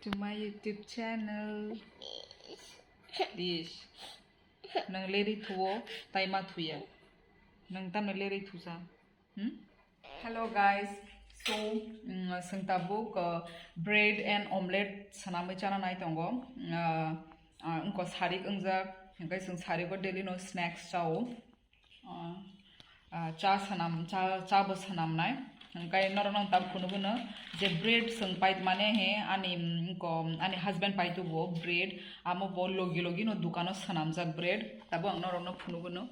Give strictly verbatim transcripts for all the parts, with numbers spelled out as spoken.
To my YouTube channel. Dish. Nang leri thuo, tai ma thuya. Nang tam leri thusa. Hmm? Hello guys. So, mm, sengtabuk, uh, bread and omelette sanamai chana nai tongo. Uh, uh, engko sarik engjak, engkai seng sarigo daily no snacks chao. Ah, ah, cha sanam, cha, cha bo sanamnai. Hingkai norok nang tab phunu gunu je bread seng pai mane he ani, mm, ko, ani husband pai tu bo bread. Amo bo logi logi no dukano sanamjak bread. Tabo ang norok no phunu gunu.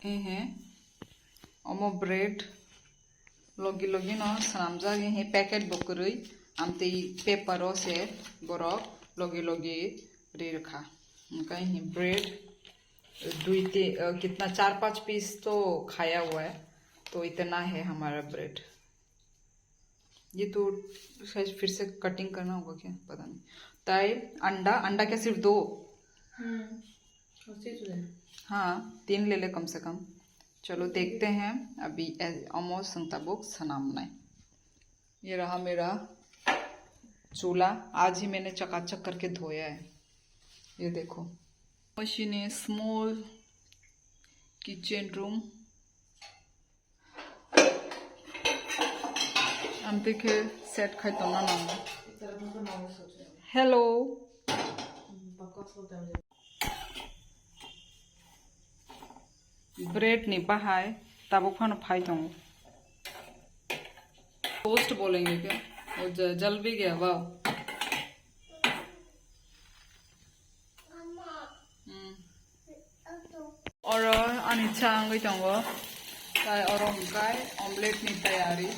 Ehe. Omo bread. Logi logi no swnamjak, he packet bo kwrwi, amtwi paper o se borok logi logi ri rwkha. Hwnkhe he bread dui ti, uh, kitna char panch piece to khaya hua hai, to itna hai hamara bread. Ye to shayad phir se cutting karna hoga kya? Pata nahi. Tai anda, anda kya sirf do? Hmm. Haan, teen le le kam se kam. Chalo, dekhte hain abhi, eh, omo sengtabuk sanamnai. Ye raha mera chula, aaj hi maine chakachak karke dhoya hai. Ye dekho. Machine small kitchen room. Amtwi khe set khai tongna nango. Hello. Bread ni bahai tabuk phano phai tongo. Toast boleng ni khe. O ja-, jalbi gaya ba. Hmm. Oro ani cha wngwi tongo. Tai oro hwnkhe omelette ni tayari.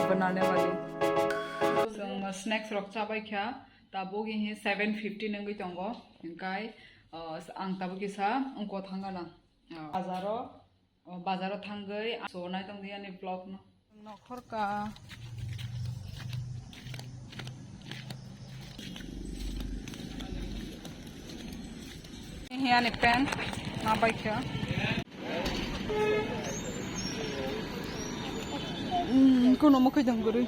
Banane wali. Chwng snacks rok chabai kha, tabuk hi seven fifty wngwi tongo, hingkai, uh, ang tabuk kisa wngkho thangana, uh, bazaro, uh, bazaro thangwi so nai tongdi ani vlog no. Nokhorka. Hi ani pant ma bai kha. Hmm, kuno mo khaidang guri.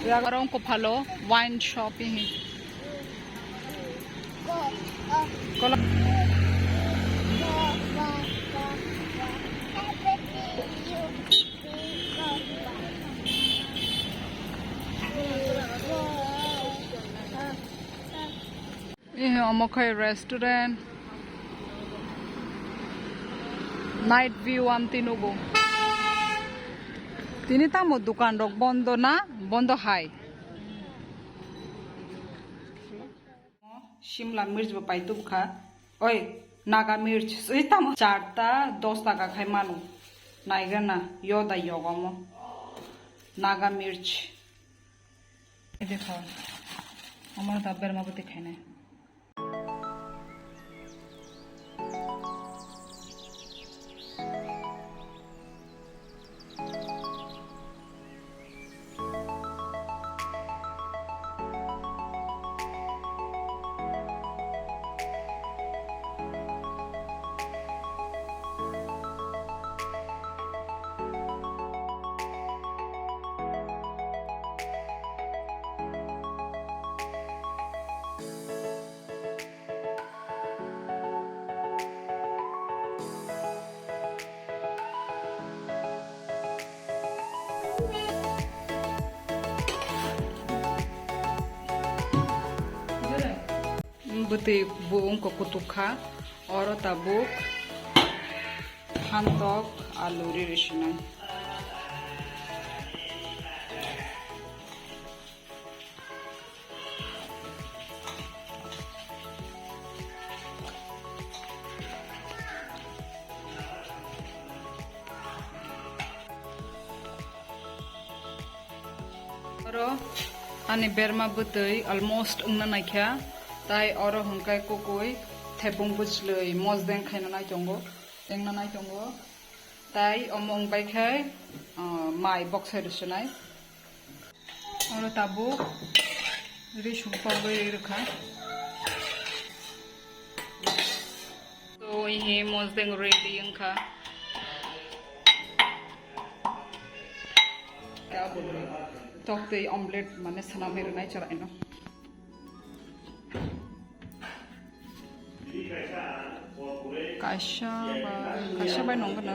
Yagarong ko phalo wine shop hi. Kola. Eh, omo khai restaurant. Night view amtwi nugo. Tini tamo dukan rok bondo na? Bondo hai. Simla mirch bo pai tubkha. Oi, Naga mirch. Oi, tamo charta dos taka khai mano. Naigana, yoda yogomo. Naga mirch. Ei dekho, amar da berma bwtwi khainai. Bwtwi bo wngkha kutuk kha, oro tabuk phantok alu riri sinai. Oro ani berma bwtwi almost wngna naikha, tai oro hwnkhe kukui thepung bwchlwi mosdeng khaina nai tongo, tengna nai tongo, tai omo wngbai khe, ah, mai boksai rwsinai. Oro tabuk ri sungpogwi rwkha. So, ihe mosdeng ready wngkha. Toktwi omelette mane swnamwi rwnai chwraino. Kaisa bai, kaisa bai nong gana.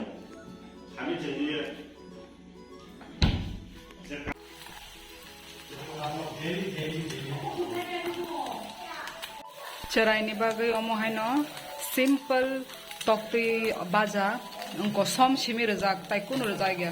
Chwraini bagwi omo haino simple toktwi baja, wngkha som simi rwjak, tai kunu rwjak ya.